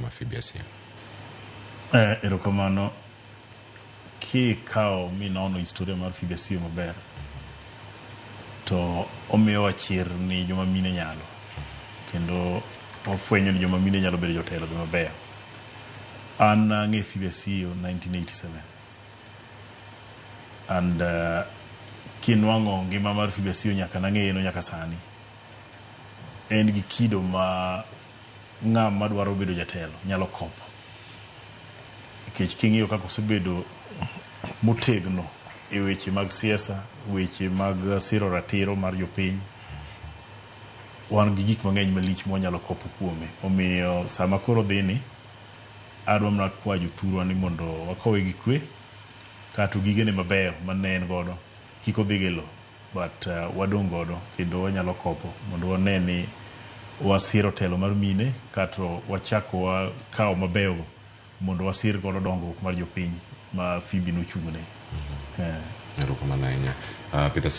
ma Phoebe Asiyo? Erokamano. Kikawo minono historia mar Phoebe Asiyo maber, to omiyowa chir ni joma mine nyalo. Kendo wafwenyo ni joma mine nyalo bedo jotelo be mabeyo. An ang'e Phoebe Asiyo 1987. And kinwang'o ngima mar Phoebe Asiyo nyaka nang'eye no nyaka sani, en gi kido ma ng'ama dwaro bedo jatelo nyalo kopo. Nikech king'iyo kaka osebedo motegno e weche mag siasa, weche mag siro ratiro mar jopiny, wan gi gik mang'eny malich mwanyalo kopo kuome. Omiyo sama koro odhi ni, adwa mana kwayo jothurwa ni mondo wakowe gi kwe, kato gigene mabeyo mane en godo kik odhi gi lo, but wadong' godo kendo wanyalo kopo mondo wane ni wasiro telo mar mine kato wachako wakawo mabeyo go mondo wasir godo dongruok mar jopiny ma Phoebe nochung'ne. Erokamano ahinya. Peter.